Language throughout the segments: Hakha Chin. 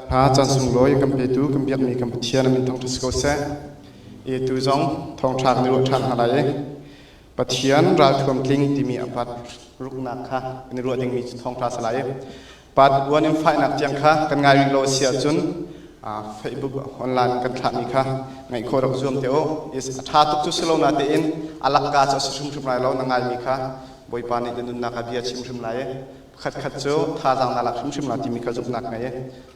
Hna caan sunglawi kan petu kan biakmi kan Pathian a min thangṭhat si ko seh. I tu zong thawngṭha kan i ruah ṭhan hna lai i Pathian ralthuam tling timi a pat ruknak kha kan i ruah dingmi cu thawngṭha si lai i part 1 in fainak tiang kha kan ngai rih lo a si ahcun Facebook online kan thlahmi kha ngaih khawh rak zuam te u. A ṭha tuk cu si lo natein a lakka cu a si hrimhrim lai lo na ngaimi kha Bawipa nih na nunnak ah bia chim hrim lai i pakhatkhat cu thazaang na lak hrimhrim la timi kha zumhnak ngei i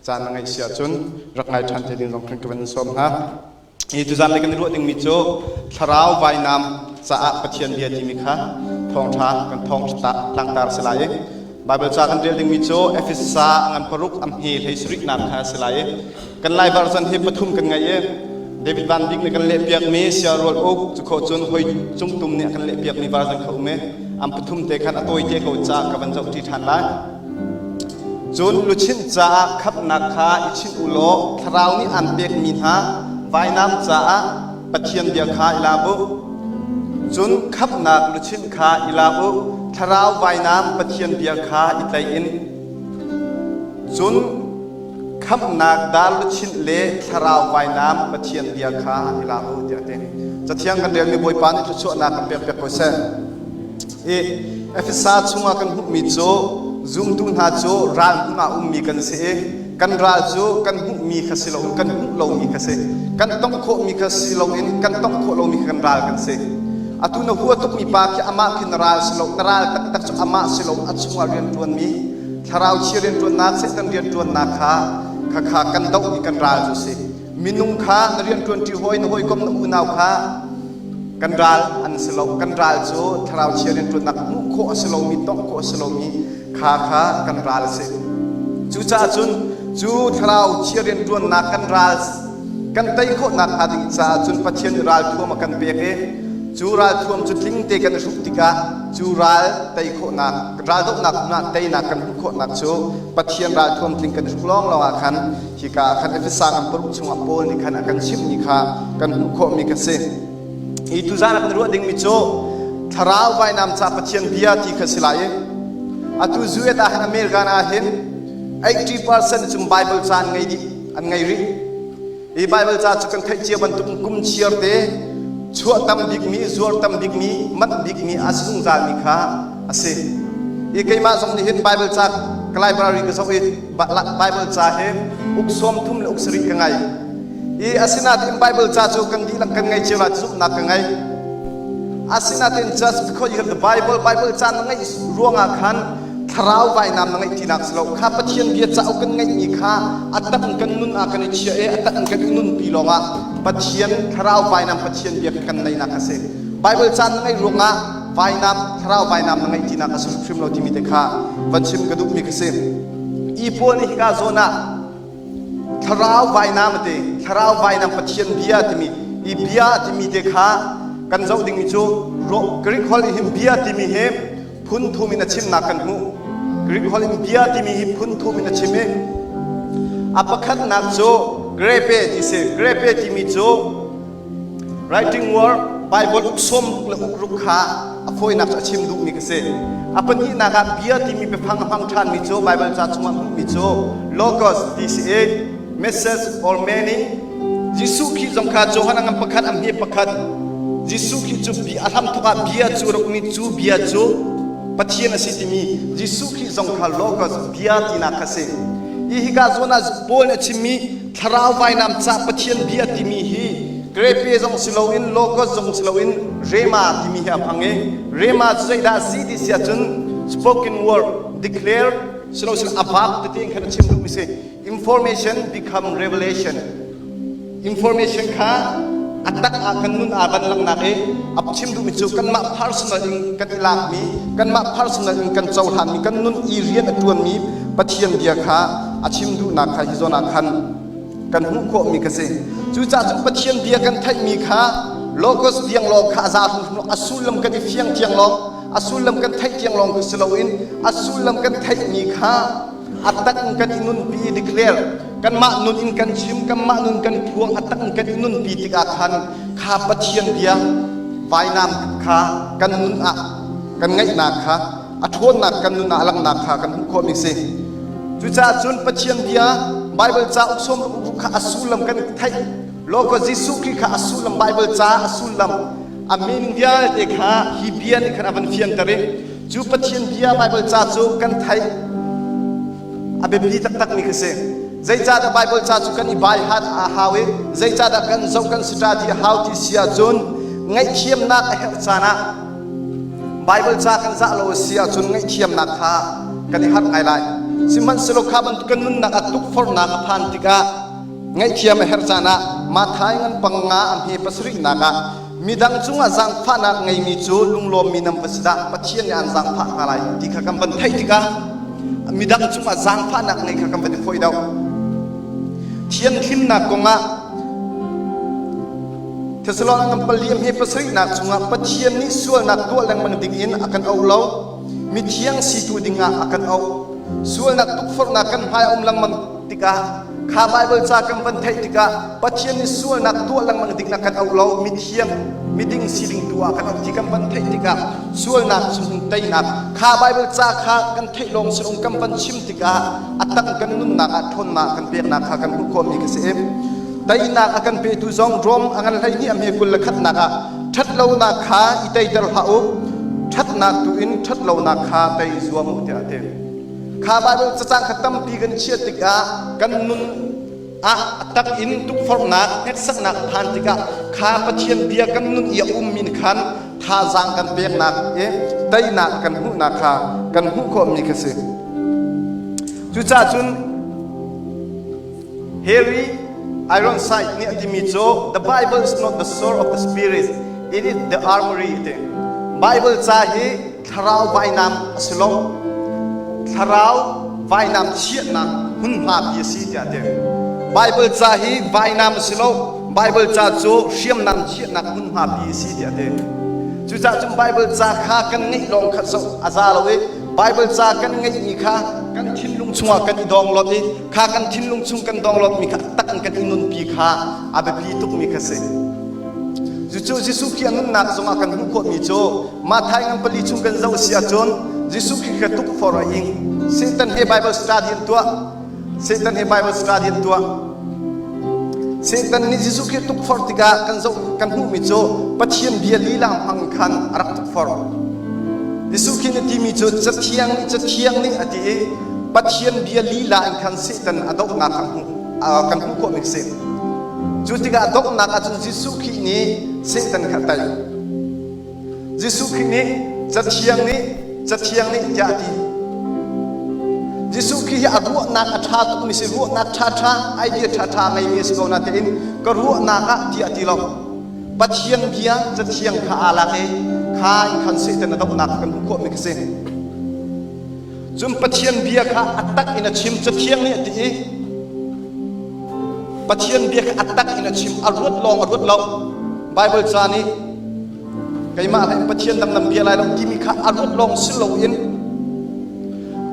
caan na ngeih si ahcun rak ngai ṭhan te ding zong khan ka van in sawm hna. Hi tuzan lei kan i ruah dingmi cu thlarau vainam caah Pathian bia timi kha thawngṭha kan thawng tlangtar si lai i Bible ca kan rel dingmi cu Efesa ngan paruk a hme hlei sarihnak kha a si lai i kan Lai version hi pathum kan ngei i David Van Bik nih kan lehpiakmi Siarual Uk cu khawh cun hoi cungtum nih a kan lehpiakmi version kha um i an pathum te khan a tawite ko ca ka van zoh ṭi ṭhan lai. Cun luchin caah khamhnak kha i chinh u law thlarau nih aan pekmi hna vainam caah Pathian bia kha i lak u. Cun khamhnak luchin kha i lak u, thlarau vainam Pathian bia kha i tlaih in. Cun khamhnak dar luchin le thlarau vainam Pathian bia kha i lak u tiah a ti. Cathiang kan relmi Bawipa nih thluachuahnak kan pekpiak ko seh. I Efesa chungah kan hmuhmi cu zumtu hna cu ral hmun ah ummi kan si i kan ral cu kan hmuhmi kha si loin kan hmuh lomi kha si. Kan tongh khawhmi kha si loin kan tongh khawh lomi kha kan ral kan si. Atu na hua tukmi pa khi amah khi na ral si lo, na ral taktak cu amah si lo, a chungah rianṭuanmi thlarau chia rianṭuannak, Satan rianṭuannak kha kha kha kan dohmi kan ral cu si. Minung kha na rianṭuanṭi hawi, na hawikom, na unau kha kan ral an si lo. Kan ral cu thlarau chia rianṭuannak hmuh khawh a si lomi, tongh khawh a si lomi kha kha kan ral a si. Cucaah cun cu thlarau chia rianṭuannak kan ral kan tei khawhnak hnga ding caah cun Pathian nih ralthuam a kan pek i cu ralthuam cu tling te kan i hruk tikah cu ral tei khawhnak raldohnak hmun ah teinak kan hmuh khawhnak cu Pathian ralthuam tling kan i hruk lawnglawng ah khan hika ah khan Efesa kan paruk chungah Paul nih khan a kan chimhmi kha kan hmuh khawhmi ka si. Hi tuzaan ah kan ruah dingmi cu thlarau vainam ca Pathian bia ti kha si lai i atu US ah hin American ah hin 80% cu Bible ca an ngei dih an ngei rih. Hi Bible ca cu kan theih cia bantuk kum chiar te chuah tam bikmi zuar tam bikmi manh bikmi a si zungzalmi kha a si. Hi keimah zong nih hin Bible ca ka library ka zoh i Bible ca hi uk sawm thum le uk sarih ka ngai. I asinain Bible ca cu kan dihlak kan ngei cio lai zumhnak ka ngei. Asinain just because you have the Bible, Bible ca na ngeih ruangah khan thlarau vainam na ngeih tinak si lo. Kha Pathian bia cauk kan ngeihmi kha a tak in kan nun ah kan i chia i a tak in kan i nunpi lawngah Pathian thlarau vainam Pathian bia kan neinak a si. Bible ca na ngeih ruangah vainam thlarau vainam na ngeih tinak a si hrim lo timi te kha van chim ka duhmi ka si. I Paul nih hika zawn ah thlarau vainam a ti thlarau vainam Pathian bia timi i bia timi te kha kan zoh dingmi cu Greek holh in bia timi hi phun thum in a chimnak kan hmuh Greek holh in bia timi hi phun thum in a chim i a pakhatnak cu grape ti si grape timi cu Writing word Bible uk sawm le uk ruk kha a fawinak cu a chim duhmi ka si. A pahnihnak ah bia timi biafang a hmang ṭhanmi cu Bible ca chungah hmuhmi cu logos ti si i message or meaning Jesuh Khrih zong kha Johan a ngan pakhat a hme pakhat Jesuh Khrih cu a hramthawk ah bia cu rukmi cu bia cu Pathian a si timi Jesuh Khrih zong kha logos bia tinak kha si. Hi hika zawn ah Paul nih a chimmi thlarau vainam ca Pathian bia timi hi Grepe zong si loin Logos zong si loin Rema timi hi a hmang i Rema cu zeidah a si ti si ahcun spoken word declare silosin a verb tete in khan a chim duhmi si information become revelation information kha a tak ah kan nun aa van langhnak i a chim duhmi cu kanmah personal in kan i lakmi kanmah personal in kan cohlanmi kan nun i rian a ṭuanmi Pathian bia kha a chim duhnak kha hi zawn ah khan kan hmuh khawhmi ka si. Cucaah cun Pathian bia kan theihmi kha logos tiang lawng kha a za hrimhrim a sullam kan i fiang tiang lawng a sullam kan theih tiang lawng si loin a sullam kan theihmi kha a tak in kan i nunpi i declare kanmah nun in kan chim kanmah nun kan phuang a tak in kan i nunpi tikah khan kha Pathian bia vainam kha kan nun ah kan ngeihnak kha a ṭhawnnak kan nun ah a langhnak kha kan hmuh khawhmi si. Cucaah cun Pathian bia Bible cauk 16 kha a sullam kan theih law Jesuh Khrih kha a sullam Bible ca a sullam a meaning vialte kha hi bia nih khan a van fianter i cu Pathian bia Bible ca cu kan theih a biapi taktakmi kha si. Zeicahdah Bible ca cu kan i baihat a hau i zeicahdah kan zoh kan study a hau ti si ahcun ngaihthiamnak a herh caan ah Bible ca kan zah lo a si ahcun ngaihthiamnak kha kan i harh ngai lai. Sihmanhsehlaw kha bantuk kan nunnak ah tukforhnak a phan tikah ngaihthiam a herh caan ah Matthai ngan panga a hme pasarihnak ah midang cungah zaangfahnak ngeimi cu lunglawmmi nan va si dah Pathian nih aan zaangfah hna lai ti kha kan van theih tikah midang cungah zaangfahnak ngei kha kan van i fawih deuh. Thianhlimnak kongah Thessalon ngan pali a hme pasarihnak chungah Pathian nih sualnak tuah lengmang dingin a kan auh lo, mithiang situ dingah a kan auh. Sualnak tukforhnak kan hmai a um lengmang tikah kha Baibal ca kan van theih tikah Pathian nih sualnak tuah lengmang ding a kan auh lo, mithiang miding si ding tu ah kan auh ti kan van theih tikah sualnak chung teinak kha Baibal ca kha kan theih lawng si kan van chim tikah a tak kan nunnak ah ṭhawnnak kan peknak kha kan hmuh khawhmi ka si. Teinak a kan petu zong Rom a ngan 12 a hme 21 nak ah ṭhatlonak kha i teiter hlah u, ṭhatnak tu in ṭhatlonak kha tei zuam u tiah a ti. Kha Baibal cacang kha tampi kan chiah tikah kan nun ah a tak in tukforhnak hneksaknak phan tikah kha Pathian bia kan nun i a ummi nih khan thazaang kan peknak i teinak kan hmuhnak kha kan hmuh khawhmi kha si. Cucaah cun Harry Ironside nih a timi cu the Bible is not the sword of the spirit, it is the armory a ti. Bible ca hi thlarau vainam a si lo. Thlarau vainam chiahnak hmunhma pi a si tiah a ti. Bible ca hi vainam a si lo. Bible ca cu hriamnam chiahnak hmunhma pi a si tiah a ti. Cucaah cun Bible ca kha kan ngeih lawng kha zoh a za lo i Bible ca kan ngeihmi kha kan thinlung chungah kan i download i kha kan thinlung chung kan download mi kha tak in kan i nunpi kha a biapi tukmi kha si. Cucu Jesuh Khrih a nunnak zongah kan hmuh khawhmi cu Matthai ngan pali chung kan zoh si ahcun Jesuh Khrih kha tukforh a ing. Satan he Bible study an tuah. Satan he Bible study an tuah. Satan nih Jesuh Khrih tukforh tikah kan zoh kan hmuhmi cu Pathian bia lila hmang khan a rak tukforh. Jesuh Khrih nih timi cu Cathiang nih Cathiang nih a ti i Pathian bia lila in khan Satan a dohnak kan hmuh kan hmuh khawhmi a si. Cu tikah donghnak ahcun Jesuh Khrih nih Satan kha a tei. Jesuh Khrih nih Cathiang nih Cathiang nih tiah a ti. Jesuh Khrih hi a ruahnak a ṭha tukmi si ruahnak ṭhaṭha idea ṭhaṭha ngeimi a si ko natein ka ruahnak ah tiah a ti lo. Pathian bia Cathiang kha aa lak i kha in khan Satan a dohnak kan hmuh khawhmi kha si. Cun Pathian bia kha a tak in a chim Cathiang nih a ti i Pathian bia kha a tak in a chim a ruat lawng a ruat lo Bible ca nih keimah hlei Pathian dang nan bia lai lo timi kha a ruat lawng si loin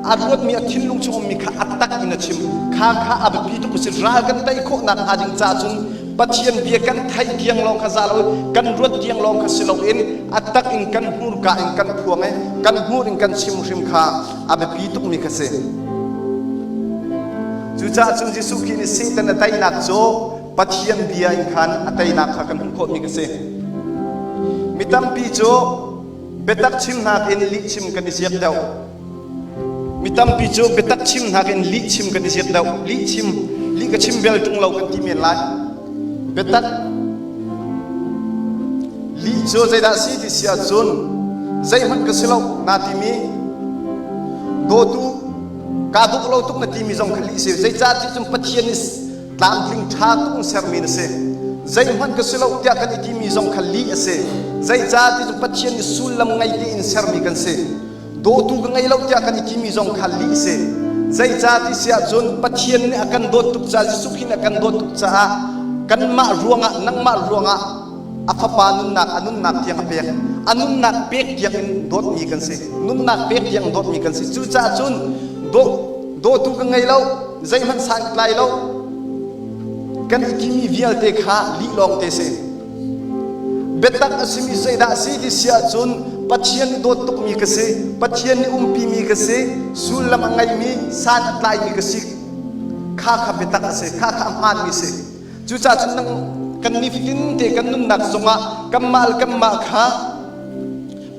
a ruatmi a thinlung chung ummi kha a tak in a chim kha kha a biapi tuk si ral kan tei khawhnak hnga ding ca cun Pathian bia kan theih tiang lawng kha za lo kan ruat tiang lawng kha si loin a tak in kan hmurka in kan phuang i kan hmur in kan chim hrim kha a biapi tukmi kha si. Cucaah cun Jesuh Khrih nih Satan a teinak cu Pathian bia in khan a teinak kha kan hmuh khawhmi kha si. Mi tampi cu biatak chim nakin lih chim kan i ziak deuh. Mi tampi cu biatak chim nakin lih chim kan i ziak deuh. Lih chim, lih ka chim bel ṭung lo kan ti men lai. Biatak lih cu zeidah si ti si ahcun zeihmanh ka si lo naa timi dawtu kaa dawh lo tuk na timi zong kha lih si. Zeicah ti cun Pathian nih tlamtling ṭha tuk in sermi na si. Zeihmanh ka si lo tiah kan i timi zong kha lih a si. Zeicah ti cun Pathian nih sullam ngei tein sermi kan si. Dawtu ka ngei lo tiah kan i timi zong kha lih si. Zeicah ti si ahcun Pathian nih a kan dawt tuk caah Jesuh Khrih nih a kan dawt tuk caah kanmah ruangah nangmah ruangah a fapa nunnak a nunnak tiang a pek. A nunnak pek tiang in dawtmi kan si. Nunnak pek tiang in dawtmi kan si. Cucaah cun dawtu ka ngei lo, zeihmanh san ka tlai lo. Kan i timi vialte kha lih lawng te si. Biatak a simi zeidah a si ti si ahcun Pathian nih dawt tukmi ka si, Pathian nih umpimi ka si, sullam a ngeimi, san a tlaimi ka si. Kha kha biatak a si. Kha kha a hmaanmi si. Cucaah cun nang kan nifatin te kan nunnak zongah kanmah le kanmah kha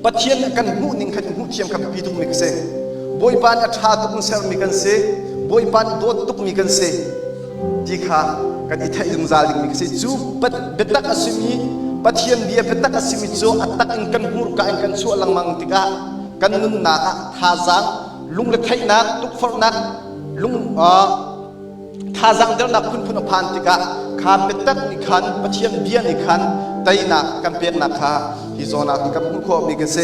Pathian nih kan hmuh ning kha hmuh thiam kha biapi tukmi ka si. Bawipa nih a ṭha tuk in sermi kan si. Bawipa nih dawt tukmi kan si ti kha kan i theih zungzal dingmi ka si. Cu biatak a simi Pathian bia biatak a simi cu a tak in kan hmurka in kan chuah lengmang tikah kan nunnak ah thazaang lungretheihnak tukforhnak lung thazaang dernak phunphun a phan tikah kha biatak nih khan Pathian bia nih khan teinak kan peknak kha hi zawn ah kan hmuh khawhmi kan si.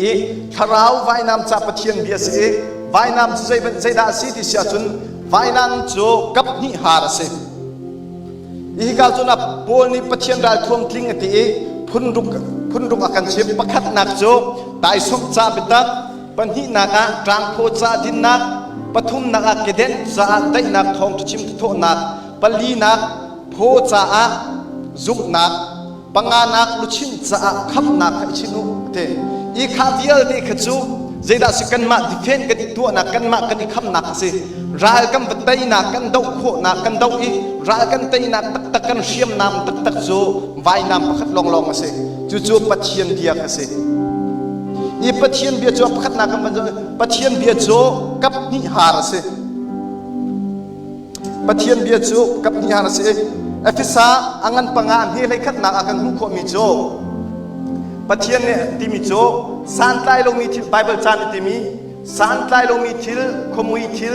I thlarau vainam ca Pathian bia si i vainam cu zei zeidah a si ti si ahcun vainam cu kap hnih haar a si. Hika cun ah Paul nih Pathian ralthuam tling a ti i phunruk phunruk a kan chim. Pakhatnak cu taisawmh ca biatak, pahnihnak ah ṭangphaw ca dinnak, pathumnak ah kedenh caah daihnak thawngṭha chim thawhnak, palinak phaw caah zumhnak, panganak luchin caah khamhnak kha i chinh u ti. I kha vialte kha cu zeidah si kanmah defend kan i tuahnak kanmah kan i khamnak a si. Ral kan va teinak kan doh khawhnak kan doh i ral kan teinak taktak kan hriamnam taktak cu vainam pakhat lawnglawng a si. Cucu Pathian bia kha si. I Pathian bia cu pakhatnak kan van Pathian bia cu kap hnih haar a si. Pathian bia cu kap hnih haar a si. Efesa a ngan panga hne hlei khatnak ah kan hmuh khawhmi cu Pathian nih timi cu santlai lomi thil Bible caan i timi santlai lomi thil khuamui thil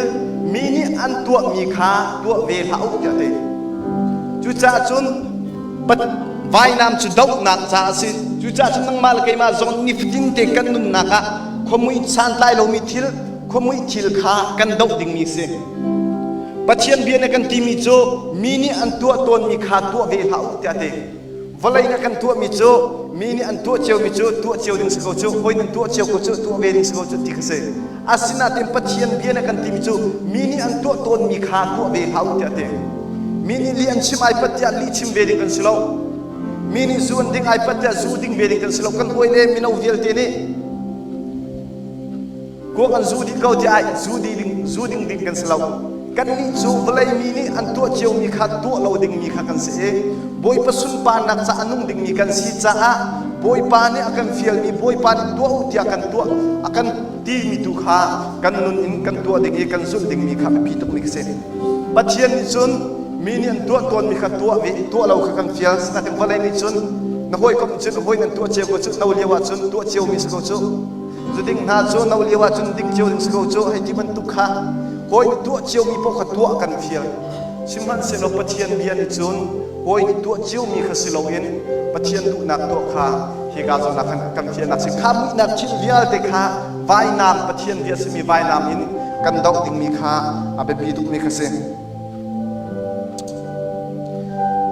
mi nih an tuahmi kha tuah ve hlah u tiah a ti. Cucaah cun vainam cu dohnak caah a si. Cucaah cun nangmah le keimah zong nifatin te kan nunnak ah khuamui santlai lomi thil khuamui thil kha kan doh dingmi a si. Pathian bia nih kan timi cu mi nih an tuah tawnmi kha tuah ve hlah u tiah a ti. Vawlei nih kan tuahmi cu mi nih an tuah ciomi cu tuah cio ding si ko cu hawi nan tuah cio ko cu tuah ve ding si ko cu ti kha si. Asinain Pathian bia nih kan timi cu mi nih an tuah tawnmi kha tuah ve hlah u tiah a ti. Mi nih lih an chim ai pat tiah lih chim ve ding kan si lo. Mi nih zu an ding ai pat tiah zu ding ve ding kan si lo. Kan hawile mino vialte nih kuak an zu dih ko tiah ai zu ding zu ding ding kan si lo. Kannih cu vawlei mi nih an tuah ciomi kha tuah lo dingmi kha kan si i Bawipa sunparnak ca a nung dingmi kan si caah Bawipa nih a kan fialmi Bawipa nih tuah u tiah kan tuah a kan timi tu kha kan nun in kan tuah ding i kan zulh dingmi kha biapi tukmi ka si. Pathian nih cun mi nih an tuah tawnmi kha tuah ve tuah lo kha kan fial. Sinain vawlei nih cun na hawikom cun hawi nan tuah cio ko cu no lio ah cun tuah ciomi si ko cu zu ding hna cu no lio ah cun ding cio ding si ko cu hei ti bantuk kha hawi nih tuah ciomi paoh kha tuah kan fial. Sihmanhsehlaw Pathian bia nih cun hawi nih tuah ciomi kha si loin Pathian duhnak tuah kha hika zawn ah khan kan fialnak si. Kha muihnak thil vialte kha vainam Pathian bia simi vainam in kan doh dingmi kha a biapi tukmi kha si.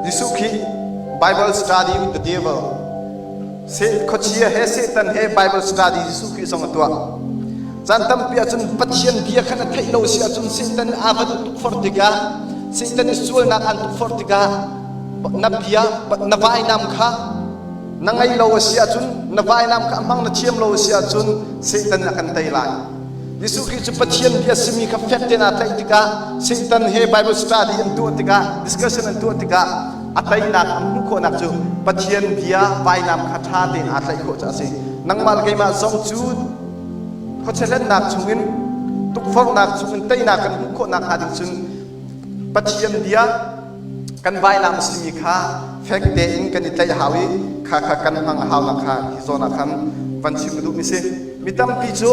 Jesuh Khrih Bible study with the devil khuachia he Satan he Bible study Jesuh Khrih zong a tuah. Caan tampi ahcun Pathian bia khan a theih lo si ahcun Satan aa van tukforh tikah Satan i sualnak aan tukforh tikah na bia na vainam kha na ngei lo a si ahcun na vainam kha a hmang na thiam lo a si ahcun Satan a kan tei lai. Jesuh Khrih cu Pathian bia simi kha fek tein aa tlaih tikah Satan he Bible study an tuah tikah discussion an tuah tikah a teinak an hmuh khawhnak cu Pathian bia vainam kha ṭha tein aa tlaih khawh caah a si. Nangmah le keimah zong cu khuachia chungin tukforhnak chungin teinak kan hmuh khawhnak hnga ding cun Pathian bia kan vainam a simi kha fek tein kan i tlaih hau i kha kha kan hmang a haunak kha hi zawn ah khan van chim ka duhmi si. Mi tampi cu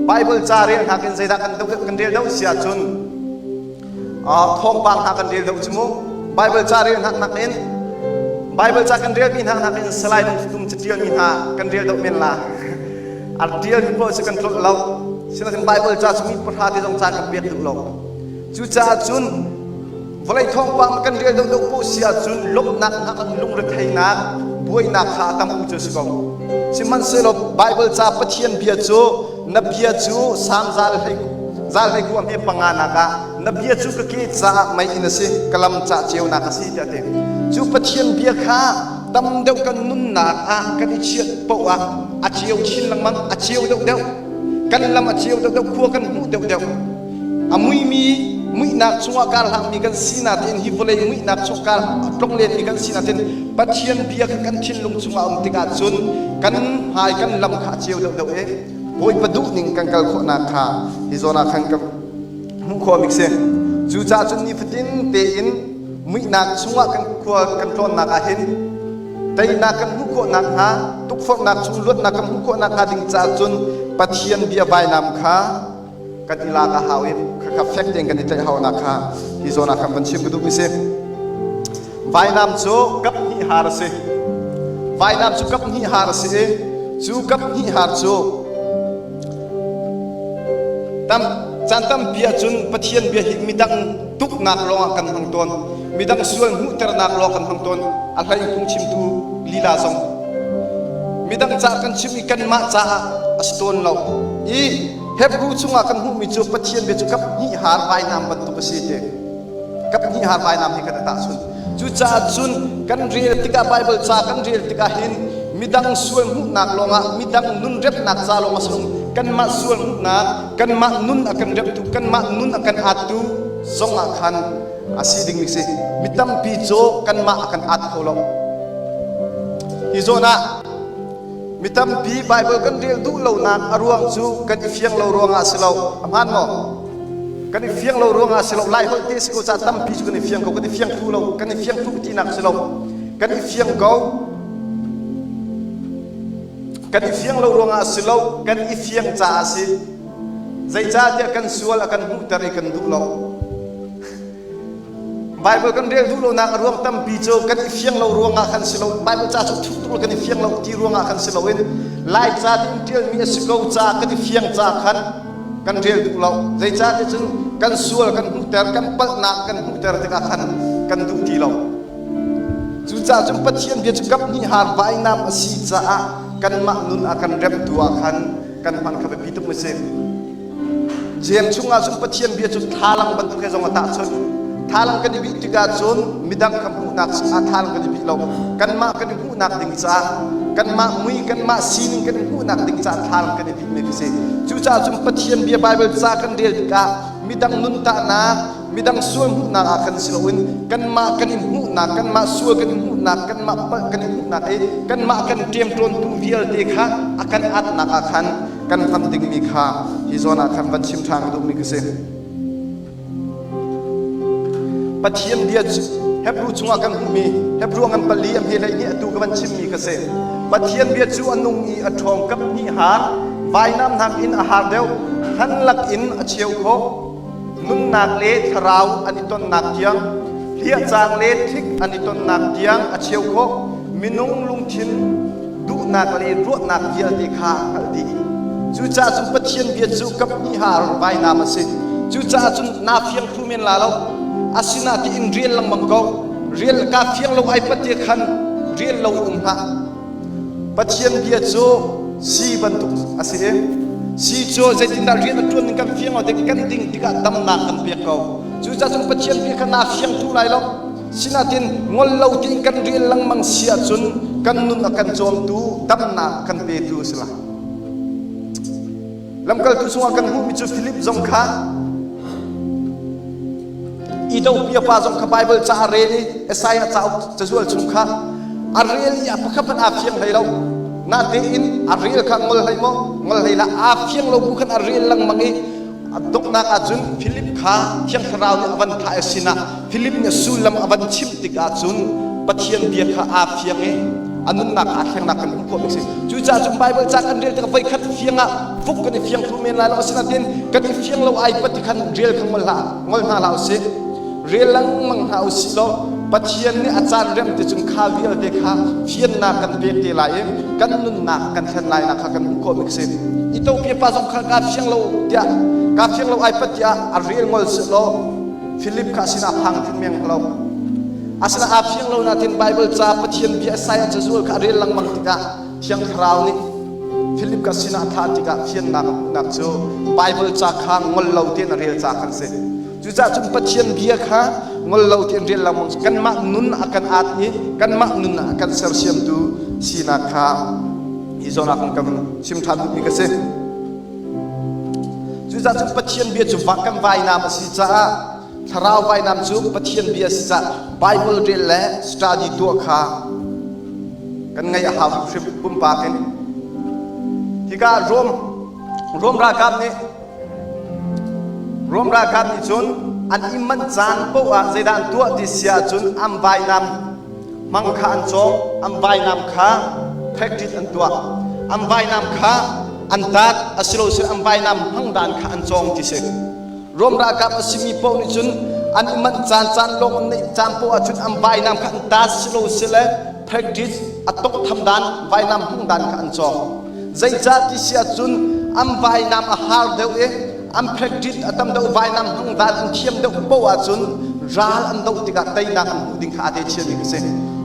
Bible ca rel hna in zeidah kan kan rel deuh si ahcun thawngpang hna kan rel deuh cu mu. Bible ca rel hna nakin Bible ca kan relmi hna nakin Salai Lungtum catialmi hna kan rel deuh men la. A tialmi paoh cu kan tlolh lo. Sinain Bible ca cu mi pahra te zong ca kan pek duh lo. Cucaah cun vawlei thawngpang kan rel deuhdeuh poh si ahcun lawmhnak hngak lungretheihnak buainak kha a tam u cu si ko. Sihmanhsehlaw Bible ca Pathian bia cu na bia cu Salm zal hlei kua hme panga nak ah na bia cu ka ke caah mei in a si ka lam ca ceunak a si tiah ti. Cu Pathian bia kha tam deuh kan nunnak ah kan i chiat poh ah a ceu chin lengmang a ceu deuhdeuh kan lam a ceu deuhdeuh khua kan hmuh deuhdeuh a muimi. muihnak chungah kar hlangmi kan si nain hi vawlei muihnak chung kar tlonglenmi kan si nain Pathian bia kha kan thinlung chungah um tikah cun kan hmai kan lam kha a ceu deuhdeuh i Bawipa duhning kan kal khawhnak kha hi zawn ah khan ka hmuh khawh mi si. Cucaah cun nifatin tein muihnak chungah kan khua kan tlawnnak ah hin teinak kan hmuh khawh nakhnga tukforhnak chung luatnak kan hmuh khawh nakhnga ding caah cun Pathian bia vainam kha kan i lak a hau i khakha fek tein kan i tlaih haunak kha hi zawn ah khan van chim ka duhmi si. Vainam cu kap hnih har a si. Vainam cu kap hnih har a si i cu kap hnih har cu tam caan tampi ahcun Pathian bia hi midang tuknak lawngah kan hmang tawn. Midang sual hmuhternak lawng kan hmang tawn. A hlei phungchimtu lila zong. Midang ca kan chim i kanmah caah a si tawn lo. I Hebrew chungah kan hmuhmi cu Pathian bia cu kap hnih har vainam bantuk a si ti. Kap hnih har vainam he kan i tahchunh. Cucaah cun kan rel tikah Bible ca kan rel tikah hin midang sual hmuhnak lawngah midang nun remnak ca lawng a si lo. Kanmah sual hmuhnak, kanmah nun a kan remtu, kanmah nun a kan attu zongah khan a si dingmi si. Mi tampi cu kanmah a kan at kho lo. Hi zawn ah Mi tampi Baibal kan rel duh lonak a ruang cu kan i fiang lo ruangah a si lo. A hmaan maw? Kan i fiang lo ruangah a si lo. Lai holh te si ko caah tampi cu kan i fiang ko. Kan i fiang thlu lo. Kan i fiang thlu tinak a si lo. Kan i fiang ko. Kan i fiang lo ruangah a si lo. Kan i fiang caah a si. Zeicahtiah kan sual a kan hmuhter i kan duh lo. Bible kan rel duh lonak a ruang tampi cu kan i fiang lo ruangah khan si lo. Bible ca cu thuk tuk kan i fiang lo ti ruangah khan si loin Lai ca tiin ṭialmi a si ko ca kan i fiang ca khan kan rel duh lo. Zeicahtiah cun kan sual kan hmuhter, kan palhnak kan hmuhter tikah khan kan duh ti lo. Cucaah cun Pathian bia cu kap hnih har vainam a si caah kanmah nun a kan remtu ah khan kan hman kha biapi tuk a si. Jeim chungah cun Pathian bia cu thlalang bantuk he zong a tahchunh. Thlalang kan i bih tikah cun midang kha hmuhnak ah thlalang kan i bih lo. Kanmah kan i hmuhnak ding caah, kanmah mui, kanmah sining kan i hmuhnak ding caah thlalang kan i bihmi khi si. Cucaah cun Pathian bia Baibal ca kan rel tikah midang nuntahnak, midang sual hmuhnak ah khan si loin kanmah kan i hmuhnak, kanmah sual kan i hmuhnak, kanmah palh kan i hmuhnak i kanmah kan ṭemṭawntu vialte kha a kan atnak ah khan kan hman dingmi kha hi zawn ah khan van chim ṭhan ka duhmi ka si. Pathian bia cu Hebrew chungah kan hmuhmi Hebrew ngan pali a hme hlei nih atu ka van chimmi ka si. Pathian bia cu a nung i a ṭhawng kap hnih har, vainam hnak in a har deuh, hlan lak in a cheu khawh, nunnak le thlarau an i tonnak tiang, hliahcaang le thlik an i tonnak tiang a cheu khawh, minung lungthin duhnak le ruahnak vialte kha a hngalh dih. Cucaah cun Pathian bia cu kaphnih ha vainam a si. Cucaah cun naa fiang thlu men la lo. Asinain tiin rial lengmang ko. Rial kaa fiang lo ai pat khan rial lo in um hlah. Pathian bia cu si bantuk a si i si cu zeitindah rian a ṭuan ning kan fiang lo tik kan ding tikah damnak kan pek ko. Cucaah cun Pathian bia kha naa fiang thlu lai lo. Sinain ngol lo tiin kan rial lengmang si ahcun kan nun a kan cawmtu damnak kan petu a si lai. Lamkaltu chungah kan hmuhmi cu Philip zong kha Ethiopia pa zong kha Bible ca a rel i Isaiah cauk cazual chung kha a rel i a pakhat hmanh aa fiang hlei lo. Natein a rel kha ngol hlei maw ngol hlei lah aa fiang lo bu khan a rel lengmang i A donghnak ahcun Philip kha Thiang Thlarau nih a van thlah i sinah Philip nih sullam a van chimh tikah cun Pathian bia kha aa fiang i a nunnak aa thlengnak kan hmuh khawh mi a si. Cucaah cun Baibal ca kan rel tikah voikhat fiang ah fuk kan i fiang thlu men lai lo asinain kan i fiang lo ai pat ti khan rel kha ngol hlah ngol hna hlah usih. Rel lengmang hna usih law Pathian nih a caan rem te cun kha vialte kha fiannak kan pek te lai i kan nunnak kan thlen lai nak kha kan hmuh khawh mi a si. Ethiopia pa zong kha kaa fiang lo tiah kaa fiang lo ai pat tiah a rel ngol sih law Philip kha sinah phang thin meng lo. Asina aa fiang lo natin Bible ca Pathian bia Isaiah cazual kha a rel lengmang tikah Thiang Thlarau nih Philip ka sinah thlah tikah fiannak a hmuhnak cu Bible ca kha ngol lo tein a rel ca khan si. Cucaah cun Pathian bia kha ngol lo tein rel lengmang kanmah nun a kan aat i kanmah nun a kan sersiamtu sinak kha hi zawn ah kan chim ṭhan duhmi ka si. Cucaah cun Pathian bia cu kan vainam a si caah. Thlarau vainam cu Pathian bia si cah Bible rel le study tuah kha kan ngaih a hau hrimhrim pumpak in. Hika Rom Rom ralkap nih Rom ralkap nih cun an i manh caan paoh ah zeidah an tuah ti si ahcun an vainam hmang kha an cawk, an vainam kha practice an tuah, an vainam kha an tat asiloseh an vainam hmang dan kha an cawng ti si. Rom ralkap a simi paoh nih cun an i manh caan caan lawng an neih caan paoh ahcun an vainam kha an tat siloseh le practice a tawngtham dan vainam hmang dan kha an cawng. Zeicah ti si ahcun an vainam a har deuh i an practice a tam deuh vainam hmang dan an thiam deuh paoh ahcun ral an doh tikah teinak an hmuh ding kha aa te chiami a si.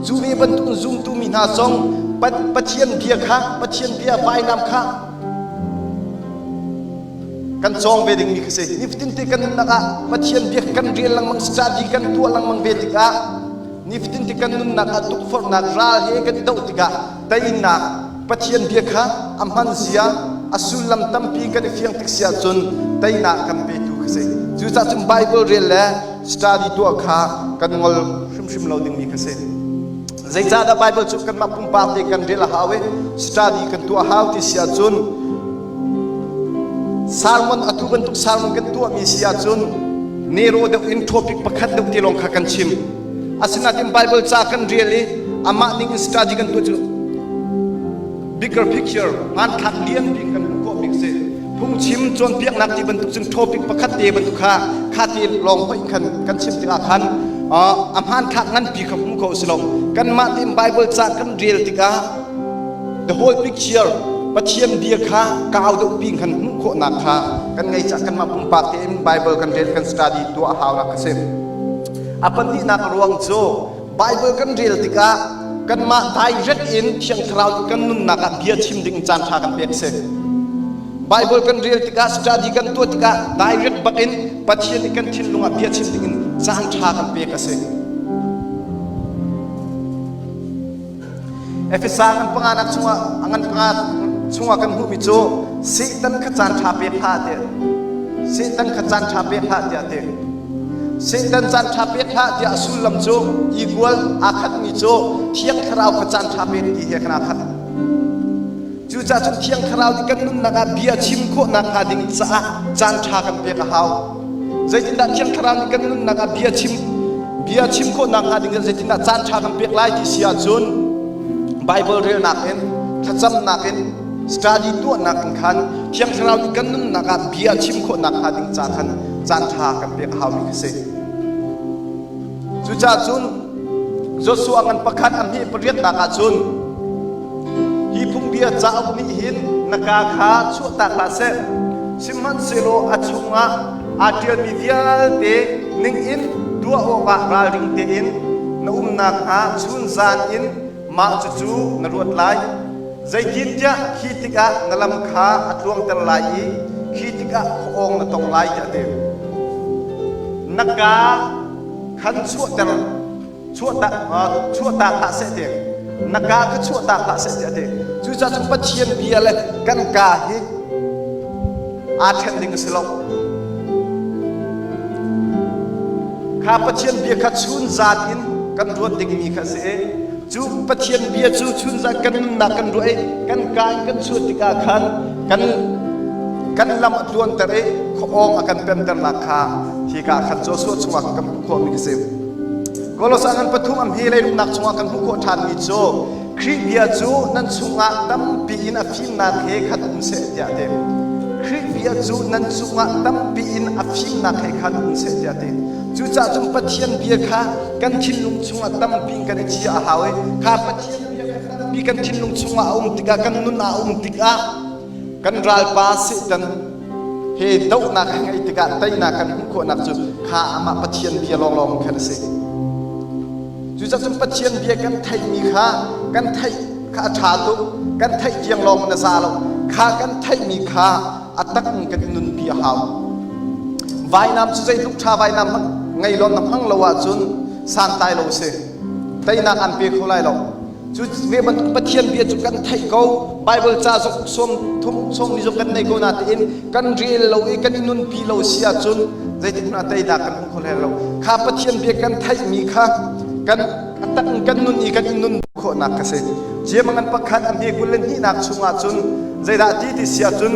Cu ve bantuk zumtu mi hna zong Pathian bia kha Pathian bia vainam kha kan cawng ve dingmi kha si. Nifatin te kan nunnak ah Pathian bia kan rel lengmang study kan tuah lengmang ve tikah nifatin te kan nunnak ah tukforhnak ral he kan i doh tikah teinak Pathian bia kha a hman zia a sullam tampi kan i fiang tik si ahcun teinak kan petu kha si. Cucaah cun Bible rel le study tuah kha kan ngol hrimhrim lo dingmi kha si. Zeicahdah Bible cu kanmah pumpak te kan rel a hau i study kan tuah a hau ti si ahcun sermon atu bantuk sermon kan tuahmi si ahcun nero deuh in topic pakhat deuh te lawng kha kan chim. Asinain Bible ca kan rel i amah ning in study kan tuah cu bigger picture hmanthlak lianpi kan hmuh khawh bik si. Phungchim cawnpiaknak ti bantuk cun topic pakhat te bantuk kha kha ti lawng hoih khan kan chim tikah khan a hmanthlak nganpi kha hmu kho si lo. Kanmah tein Bible ca kan rel tikah the whole picture Pathian bia kha kau deuh pi khan hmuh khawhnak kha kan ngei cah kanmah pumpak tein Bible kan rel kan study tuah a haunak a si. A pahnihnak ruang cu Bible kan rel tikah kanmah direct in Thiang Thlarau kan nunnak ah bia chim ding caan ṭha kan pek si. Bible kan rel tikah study kan tuah tikah direct bak in Pathian nih kan thinlung ah bia chim ding in caan ṭha kan pek a si. Efesa ngan panganak chungah ngan panga chungah kan hmuhmi cu Satan kha caan ṭha pek hlah ti Satan kha caan ṭha pek hlah tiah ti Satan caan ṭha pek hlah tiah a sullam cu equal aa khatmi cu Thiang Thlarau kha caan ṭha pek ti he khan aa khat. Cucaah cun Thiang Thlarau nih kan nunnak ah bia chim khawhnak hnga ding caah caan ṭha kan pek a hau. Zeitindah Thiang Thlarau nih kan nunnak ah bia chim bia chim khawhnak hnga ding zeitindah caan ṭha kan pek lai ti si ahcun Bible relnak in thlacamnak in study tuahnak in khan Thiang Thlarau nih kan nunnak ah bia chim khawhnak hnga ding ca khan caan ṭha kan pek a haumi khi si. Cucaah cun Joshua ngan pakhat a hme pariatnak ah cun hi phungbia cauk nih hin na kaa kha chuahtak hlah seh sihmanhsehlaw a chungah aa ṭialmi vialte ningin tuah awkah ralring tein na um nakhnga chunzan in mah cucu na ruat lai. Zeitintiah khi tikah na lam kha a tluangter lai i khi tikah khuaawng na tong lai tiah a ti. Na kaa khan chuahter chuahtak chuahtak hlah seh ti na kaa kha chuahtak hlah seh tiah a ti. Cucaah cun Pathian bia le kan kaa hi aa ṭhen ding a si lo. Kha Pathian bia kha chunzan in kan ruat dingmi kha a si i cu Pathian bia cu chunzan kan nunnak kan ruah i kan kaa in kan chuah tikah khan kan kan lam a tluanter i khuaawng a kan pemternak kha hika khan Joshua chungah kan hmuh khawhmi khi si. Kolosai ngan pathum am hi leilungnak chungah kan hmuh khawh ṭhanmi cu Khrih bia cu nan chungah tampi in a fimnak he khat um seh tiah a ti. Khrih bia cu nan chungah tampi in a fimnak he khat um seh tiah a ti. Cucaah cun Pathian bia kha kan thinlung chungah tampi in kan i chia a hau i kha Pathian bia kha tampi kan thinlung chungah a um tikah kan nun ah a um tikah kan ralpa Satan he dohnak a ngeih tikah teinak kan hmuh khawhnak cu kha amah Pathian bia lawnglawng khan a si. Cucaah cun Pathian bia kan theihmi kha kan theih kha a ṭha tuk, kan theih tiang lawng in a za lo. Kha kan theihmi kha a tak in kan i nunpi a hau. Vainam cu zeitluk ṭha vainam hmanh ngei law na hmang lo ahcun santlai lo si. Teinak an pe kho lai lo. Cu ve bantuk Pathian bia cu kan theih ko. Bible ca zong sawm thum sawm ni zong kan nei ko natein kan rel lo i kan i nunpi lo si ahcun Zeitik hmanh ah teinak kan hmu kho hlei lo. Kha Pathian bia kan theihmi kha kan tak in kan nun i kan i nun khawhnak kha si. Jeim ngan pakhat a hme 22nak chungah cun zeidah ti ti si ahcun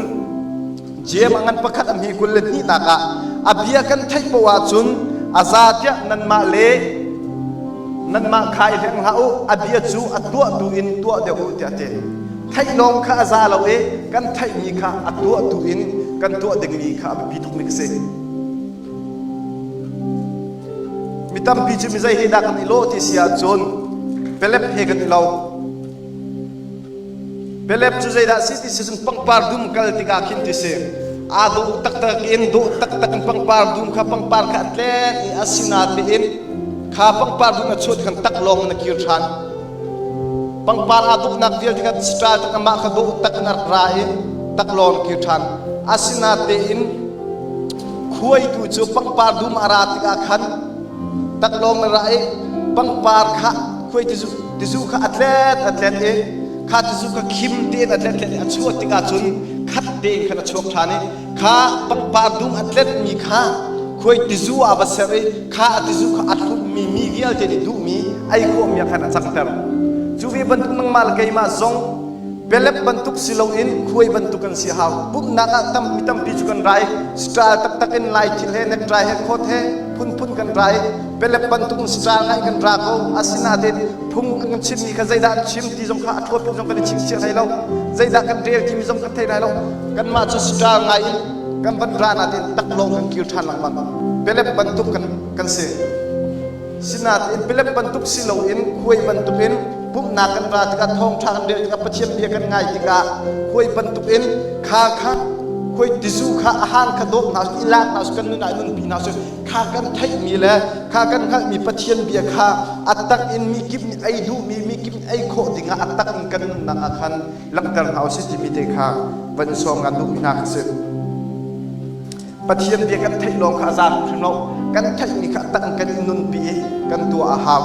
Jeim a ngan pakhat a hme 22nak ah a bia kan theih poah ahcun a za tiah nanmah le nanmah kha i hleng hlah u, a bia cu a tuahtu in tuah deuh u tiah a ti. Theih lawng kha a za lo i kan theihmi kha a tuahtu in kan tuah dingmi kha a biapi tukmi ka si. Mi tampi cu mi zei he dah kan i lawh ti si ahcun pelep he kan i lo. Pelep cu zeidah si ti si cun pangpar dum kal tikah khin ti si. Aa dawh taktak in dawh taktak in pangpar dum kha pangpar kha a tlek i a sinatein kha pangpar dum a chuah khan tak lawng in a kir ṭhan. Pangpar aa dawhnak vialte kha sṭal tak amah kha dawh tak in a rak ra i taklawng kir ṭhan. Asinatein khuaitu cu pangpar dum a ra tikah khan taklawng na ra i pangpar kha khuai tizu, tizu kha a tlet a tlet i kha tizu kha khim tein a tlet tlet i a chuah tikah cun khat tein khan a chuak ṭhan i kha pangpar dum a tletmi kha khuai tizu ah va ser i kha a tizu kha a thlummi mi vialte nih duhmi ei khawhmi ah khan a cangter. Cu ve bantuk nangmah le keimah zong pelep bantuk si loin khuai bantuk kan si hau. Pumhnak ah tam mi tampi cu kan rai. Style taktak in lai thil he necktie he coat he phunphun kan rai. Pelep bantuk in style ngai kan ra ko. Asinain phung kan chimmi kha zeidah an chim ti zong kha a thawt zong kan i chingchiah hlei lo. Zeidah kan rel timi zong kan thei lai lo. Kanmah cu style ngai in kan van ra nain taklawng kan kir ṭhan lengmang. Pelep bantuk kan kan si. Sinain pelep bantuk si loin khuai bantukin pumhnak kan ra tikah thawngṭha kan rel tikah Pathian bia kan ngai tikah khuai bantukin kha kha khuai tizu kha a hang kha dawp hna i lak hna kan nun ah nunpi hna su kha kan theihmi le kha kan hngalhmi Pathian bia kha a tak in mi kip nih ei duhmi mi kip nih ei khawh dingah a tak in kan nunnak ah khan langhter hna usih timi te kha van sawm ngan duhmi hna kha si. Pathian bia kan theih lawng kha a za hrim lo. Kan theihmi kha tak kan i nunpi i kan tuah a hau.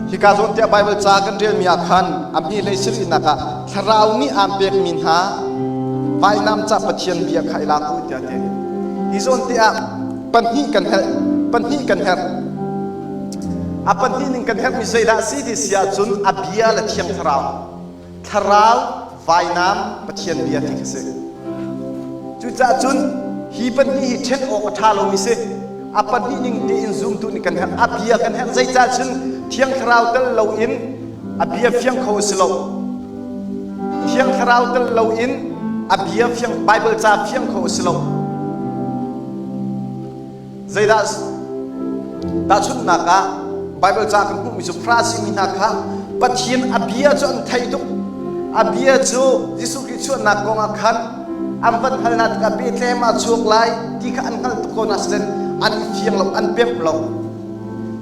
Hika zawn tiah Bible ca kan relmi ah khan a mi hlei sirinak ah thlarau nih aan pekmi hna vainam ca Pathian bia kha i lak u tiah ti. Hi zawn tiah pahnih kan herh, pahnih kan herh. A pahnih ning kan herhmi zeidah a si ti si ahcun a bia le Thiang Thlarau. Thlarau vainam Pathian bia ti kha si. Cucaah cun hi pahnih hi ṭhen awk a ṭha lomi si. A pahnih ning tein zumtu nih kan herh. A bia kan herh. Zeicah cun Thiang Thlarau tel loin a bia fiang kho a si lo. Thiang Thlarau tel loin a bia fiang Bible ca fiang kho a si lo. Zeidah tahchunhnak ah Baibal ca kan hmuhmi cu Farasi mi hna kha Pathian a bia cu an theih tuk. A bia cu Jesuh Khrih chuahnak kong ah khan an van hal hna tikah Bethlehem ah chuak lai ti kha an hngalh tuk ko na siten an i fiang lo, an pemh lo.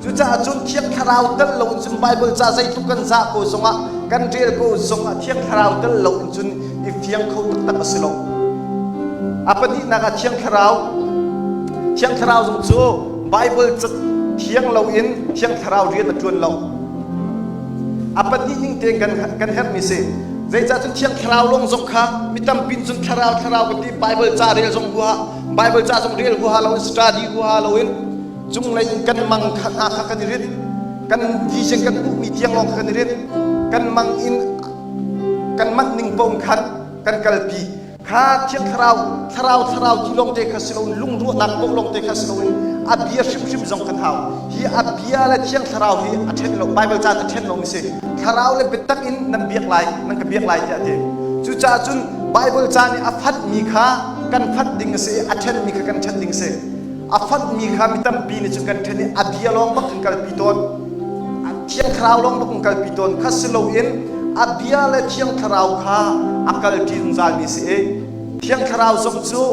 Cucaah cun Thiang Thlarau tel lo in cun Baibal ca zeitluk kan zah ko zongah kan rel ko zongah Thiang Thlarau tel lo in cun i fiang kho taktak a si lo. A pahnihnak ah Thiang Thlarau Thiang Thlarau zong cu Baibal ca thiang lo in Thiang Thlarau rian a ṭuan lo. A pahnih ning tein kan kan herhmi si. Zeicah cun Thiang Thlarau lawng zong kha mi tampi cun Thlarau Thlarau kan ti Baibal ca rel zong huaha Baibal ca zong rel huaha lo in study huaha lo in cunglei in kan mang kha hna kha kan i rit kan vision kan hmuhmi tiang lawng kha kan i rit kan mang in kan manh ning paoh khan kan kalpi kha thiang thlarau thlarau thlarau ti lawng te kha si loin lungruahnak paoh lawng te kha si loin a bia hrimhrim zong kan hau hi a bia le thiang thlarau hi a ṭhen lo Bible ca a ṭhen lomi si thlarau le biatak in nan biak lai nan ka biak lai tiah a ti cucaah cun Bible ca nih a fatmi kha kan fat ding a si i a ṭhenmi kha kan ṭhen ding a si A fonhmi kha mi tampi nih cun kan ṭhen i a bia lawng bak kan kalpi tawn. Thiang Thlarau lawng bak kan kalpi tawn. Kha si loin a bia le Thiang Thlarau kha a kalṭi zungzalmi si i Thiang Thlarau zong cu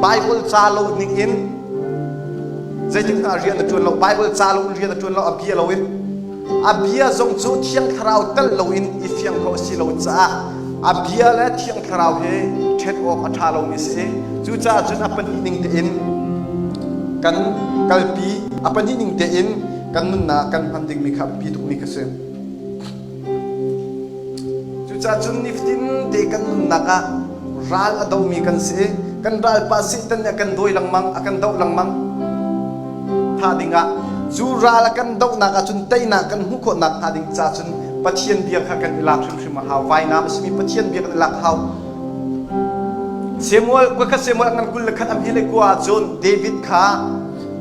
Bible ca lo ning in zeitik hna rian a ṭuan lo. Bible ca lo in rian a ṭuan lo, a bia lo in. A bia zong cu Thiang Thlarau tel loin i fiang kho a si lo caah a bia le Thiang Thlarau hi ṭhen awk a ṭha lomi si. Cucaah cun a pahnih ning tein kan kalpi, a pahnih ning tein kan nunnak kan hman dingmi kha a biapi tukmi kha si. Cucaah cun nifatin te kan nunnak ah. Ral a domi kan si i kan ralpa Satan nih a kan dawi lengmang, a kan doh lengmang. Tha dingah cu ral a kan dohnak ahcun teinak kan hmuh khawhnak hnga ding ca cun Pathian bia kha kan i lak hrimhrim a hau. Vainam a simi Pathian bia kan i lak a hau. Samuel kuakhat Samuel ngan 21 am hi le kua ahcun David kha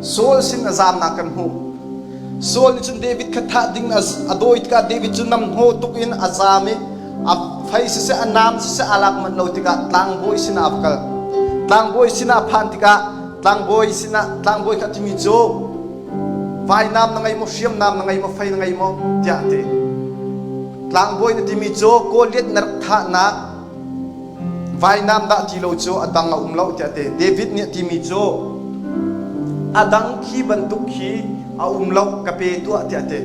Saul sin a zamnak kan hmuh. Saul nih cun David kha thah ding a dawi tikah David cu namhnaw tuk in a zam i a fei siseh a nam siseh aa lak manh lo tikah tlangbawi sinah a va kal. Tlangbawi sinah a phan tikah tlangbawi sinah tlangbawi kha a timi cu vainam na ngei maw hriamnam na ngei maw fei na ngei maw tiah a ti. Tlangbawi na timi cu Goliath na rak thahnak Vainam dah ti lo cu a dang a um lo tiah a ti. David nih a timi cu a dang khi bantuk khi a um lo ka pe tuah tiah a ti.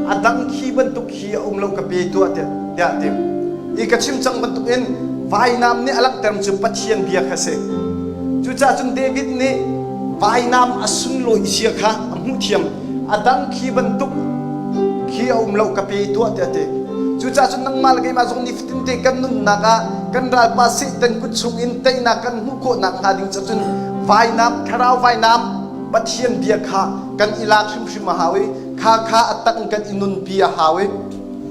A dang khi bantuk khi a um lo ka pe tuah tiah a ti. I ka chim cang bantukin vainam nih a langhter cu Pathian bia kha a si. Cucaah cun David nih vainam a sunlawih zia kha a hmuh thiam. A dang khi bantuk khi a um lo ka pe tuah tiah a ti. Cucaah cun nangmah le keimah zong nifatin te kan nunnak ah kan ralpa Satan kut chungin teinak kan hmuh khawhnak hnga ding cun vainam thlarau vainam Pathian bia kha kan i lak hrimhrim a hau i kha kha a tak in kan i nunpi a hau i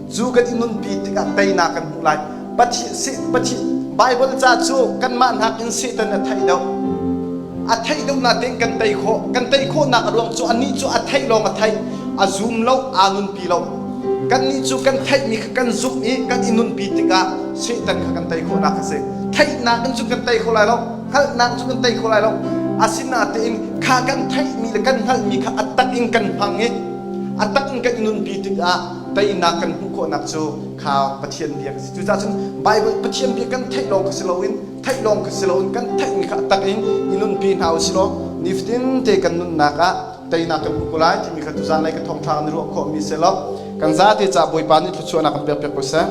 cu kan i nunpi tikah teinak kan hmuh lai. Pathian Bible ca cu kanmah nakin Satan a theih deuh. A theih deuh natein kan tei khawh. Kan tei khawhnak a ruang cu anih cu a theih lawng a theih, a zum lo, aa nunpi lo. Kannih cu kan theihmi kha kan zumh i kan i nunpi tikah Satan kha kan tei khawhnak a si. Theihnak in cun kan tei kho lai lo, hngalhnak cun kan tei kho lai lo. Asinain kha kan theihmi le kan hngalhmi kha a tak in kan hmang i a tak in kan i nunpi tikah teinak kan hmuh khawhnak cu kha Pathian bia a si. Cucaah cun Baibal Pathian bia kan theih lawng kha si loin theih lawng kha si loin kan theihmi kha a tak in i nunpi hna u sih law nifatin te kan nunnak ah teinak kan hmu ko lai timi kha tuzan lei ka thawngṭha kan i ruah khawhmi si lo. Kan zate ca Bawipa nih thluachuahnak kan pek piak ko seh.